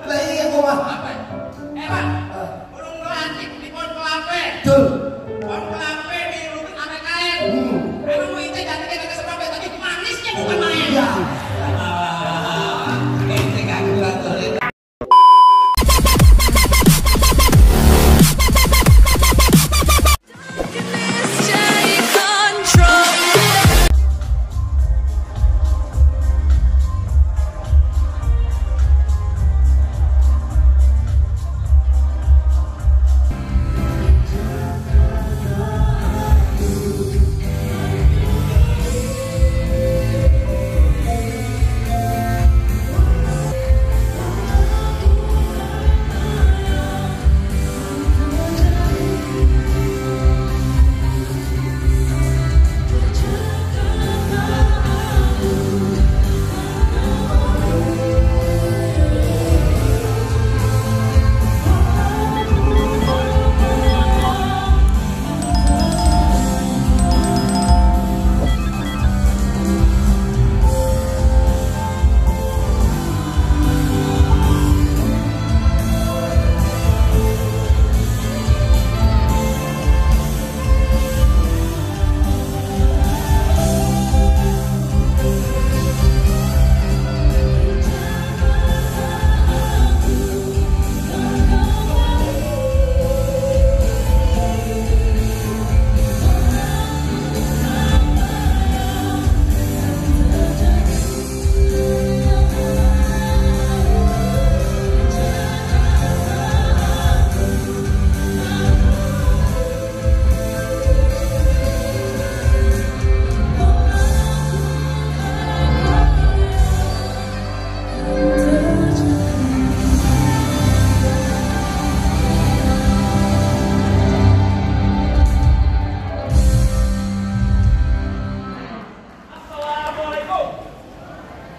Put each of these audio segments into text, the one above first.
Lah iya kok mah. Pak, burung melantik di pohon kelapa. Betul. Pohon kelapa di rumput ame kain. Emang mau itu cantiknya kagak seberapa, tapi manisnya bukan main. Iya. Ente kagak ngaturin.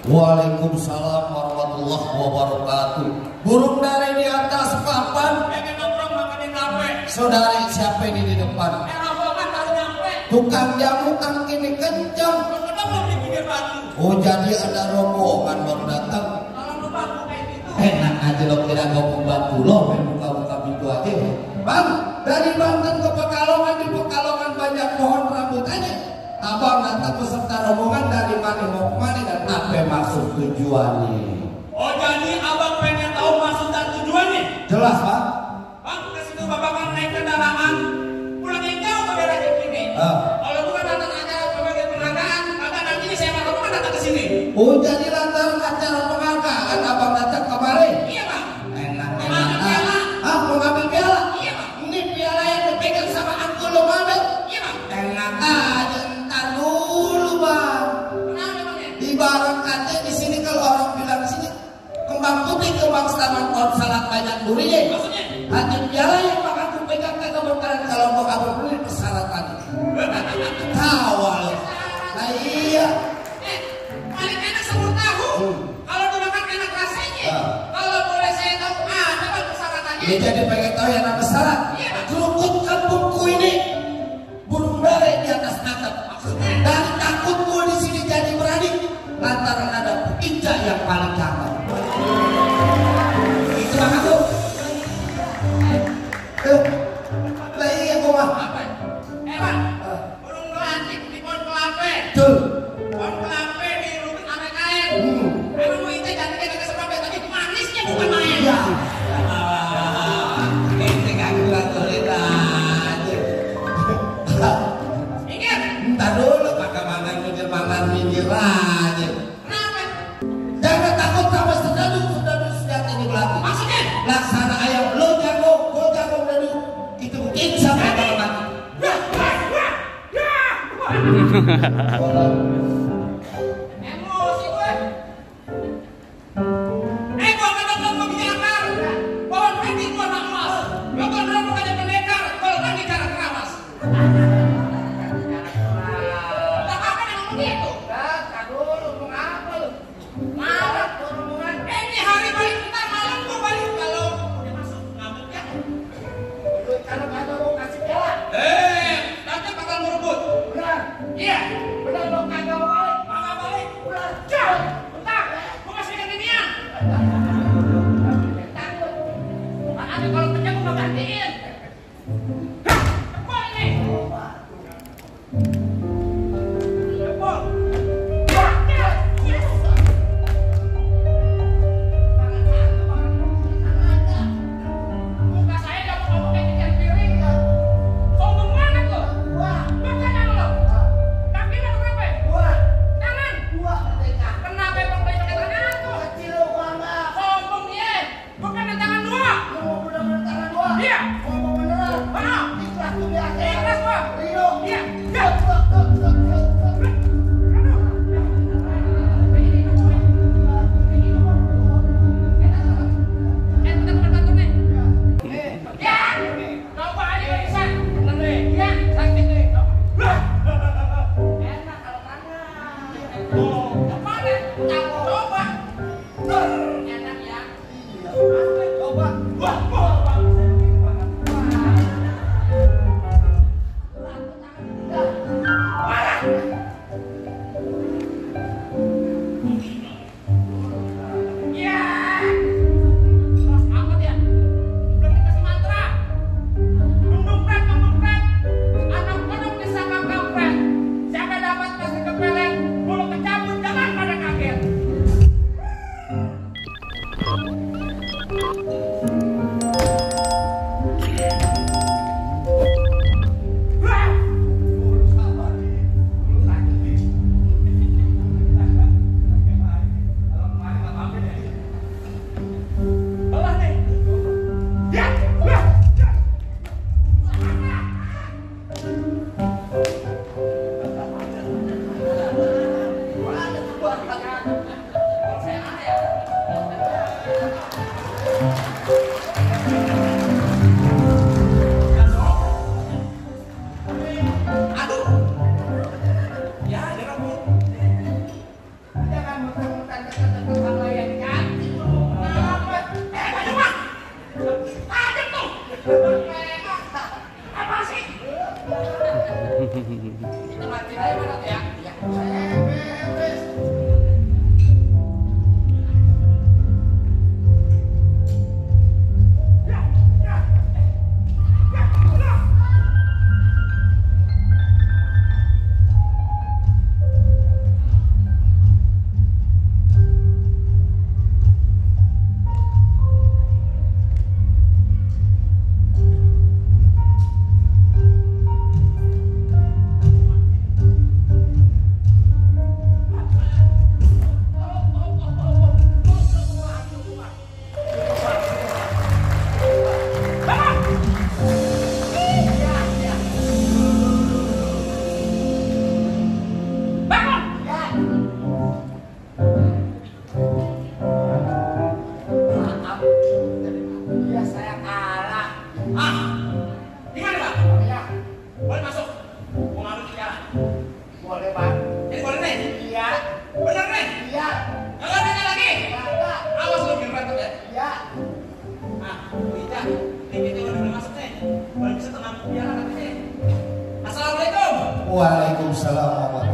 Waalaikumsalam warahmatullahi wabarakatuh. Burung dari di atas papan, Pengen nongkrong makan di kafe. saudari siapa ini di depan? Rombongan baru nyampe. Tukang jamu kan kini kencang. Kenapa di pinggir batu? Oh jadi ada rombongan baru datang. Kalau lu batu kayak gitu. Enak aja lo kira gue pembantu lo, main buka-buka pintu aja. Bang, dari Banten ke Pekalongan, di Pekalongan banyak pohon rambutannya. Abang datang beserta rombongan dari mana mau kemana dan apa maksud tujuannya? Oh jadi abang pengen tahu maksud dan tujuannya? Jelas Pak? Bang, ke situ bapak kan naik kendaraan. Pulangnya jauh ke daerah sini. Kalau bukan datang acara pembagian penghargaan, kagak nanti saya malah bukan datang ke sini. Oh jadi lantaran acara penghargaan abang datang kemarin? Iya bang. Enak. Mengambil piala. Ah mau ngambil piala? Iya bang. Ini piala yang dipegang sama Angkul lo ngambil? Iya bang. Enak aja, entar dulu bang. Kenapa bang? Ibarat kata di sini kalau orang bilang sini kembang putih, kembang taman pohon salad banyak durinya. Maksudnya? Hati piala yang bang aku pegang kagak berperan kalau mau kabur beli persyaratan. Tawa lo. Nah iya. Paling enak semur tahu. Kalau dimakan enak rasanya. Kalau boleh saya tahu, ada bang persyaratannya. Dia jadi pengen tahu yang nama syarat. Iya bang. Kerukut kampungku ini burung bere di atas atap. Maksudnya? Dan takut gue di sini jadi berani lantaran ada injak yang paling cakep. Itu bang aku. Lah iya kok mah. Apa? Bang, burung melantik di pohon kelapa. Betul. Pohon kelapa di rumput ame kain. Emang mau itu cantiknya kagak seberapa, tapi manisnya bukan main. Iya. Ente kagak ngaturin aja. Ingat? Entar dulu pakai mangan minggir aja. Kenapa? Jangan takut sama sedadu senjata ini belakang. Maksudnya? Laksana ayam lo jago, gue jago dadu. Itu insya Allah bakal mati. Emosi gue. Gua kadang-kadang mau bijakar. Pohon padi gua nak emas. Lo kan orang bukannya pendekar, kalau kan bicara keramas. Lah kapan emang begitu? Kan dulu mau apa lu? Marah rombongan. Ini hari balik ntar malam gua balik kalau udah masuk ngamuk ya. Duit kalau kagak mau kasih piala. Nanti bakal merebut. Benar? Iya. Benar. Coba. Wah. Waalaikumsalam warahmatullahi